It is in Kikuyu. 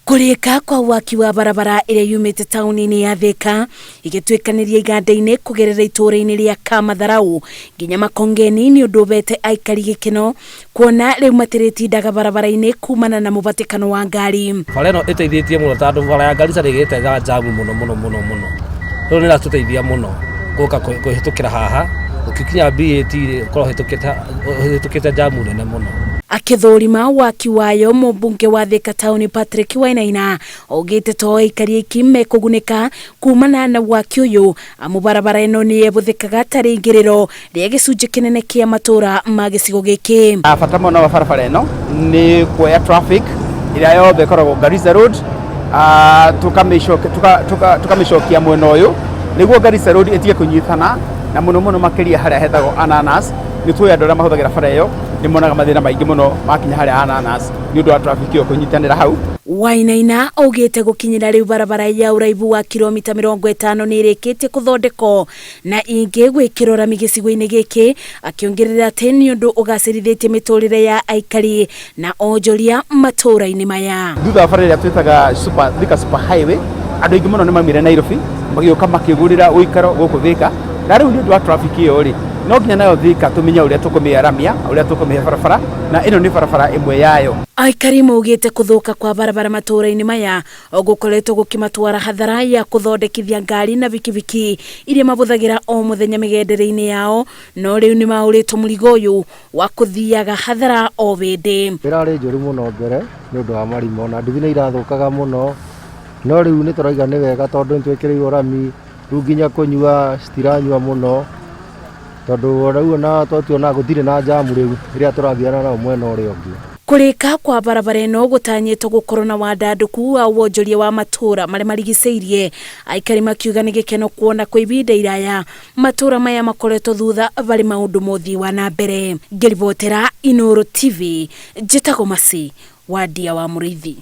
Kũrĩka kwa waki wa barabara ĩrĩa yumĩte taũni-inĩ ya Thika ĩgĩtuĩkanĩria iganda-inĩ kũgerera itũũra-inĩ rĩa Kamatharau nginya Makongeni nĩ ũndũ ũbete aikari gĩkeno kuona rĩu matirĩtindaga barabara-inĩ kumana na mũbatĩkano wa ngari. Bara ĩno ĩteithĩtie mũno tondũ bara ya Garissa nĩ ĩgĩte na jamu mũno mũno mũno mũno. Rĩu nĩ ĩratũteithia mũno gũka kũhĩtũkĩra haha ũgĩkinya BAT rĩ ũkoragwo ũhĩtũkĩte jamu nene mũno. Akĩthũrima waki wayo mũmbunge wa Thika taũni Patrick Wainaina augĩte to aikari aiki mekũgunĩka kumana na waki ũyũ amu barabara ĩno nĩ ĩbũthĩkaga ta rĩingĩrĩro rĩa gĩcunjĩ kĩnene kĩa matũra ma gĩcigo gĩkĩ. Bata mũno wa barabara ĩno nĩ kuoya traffic ĩrĩa yothe ĩkoragwo Garissa Road, tũkamĩcokia mwena ũyũ nĩguo Garissa Road ĩtige kũnyitana na mũno mũno makĩria harĩa hetagwo Ananas. Nĩ tũĩ andũ arĩa mahũthagĩra bara ĩyo nĩ monaga mathĩna maingĩ mũno makinya harĩa Ananas nĩ ũndũ wa traffic ĩyo kũnyitanĩra hau. Wainaina augĩte gũkinyĩra rĩu barabara ya ũraihu wa kilomita 50 nĩ ĩrĩkĩtie kũthondekwo na ingĩ gwĩkĩrwo rami gĩcigo-inĩ gĩkĩ, akĩongerera atĩ nĩ ũndũ ũgacĩrithĩtie mĩtũrĩre ya aikari na onjoria matũũra-inĩ maya. Thutha wa bara ĩrĩa twĩtaga super, Thika Super Highway, andũ aingĩ mũno nĩ maumire Nairobi magĩũka makĩgũrĩra ũikaro gũkũ Thika, na rĩu nĩ ũndũ wa traffic ĩyo rĩ, no nginya nayo Thika tũmenye ũrĩa tũkũmĩaramia, ũrĩa tũkũmĩhe barabara, na ĩno nĩ barabara ĩmwe yayo. Aikari maugĩte kũthũka kwa barabara matũũra-inĩ maya gũkoretwo gũkĩmatwara hathara ya kũthondekithia ngari na bikibiki iria mabũthagĩra o mũthenya mĩgendere-inĩ yao, no rĩu nĩ maũrĩtwo mũrigo ũyũ wa kũthiaga hathara o hĩndĩ. Ĩrarĩ njũru mũno mbere nĩ ũndũ wa marima na nduthi nĩ irathũkaga mũno, no rĩu nĩ tũraiga nĩ wega tondũ nĩ twĩkĩrĩirwo rami, rĩu nginya kũnyua citiranyua mũno, tondũ rĩu ona twatuona gũtirĩ na jamu rĩu ĩrĩa tũragiana nayo mwena ũrĩa ũngĩ. Kũrĩka kwa barabara ĩno gũtanyĩtwo gũkorwo na wandandũku wa wonjoria wa matũũra marĩa marigicĩirie, aikari makiuga nĩ gĩkeno kuona kwa ihinda iraya matũũra maya makoretwo thutha barĩ maũndũ ma ũthii wa na mbere. Ngĩribotera Inooro TV, njĩtagwo Mercy Wandia wa Mũrĩithi.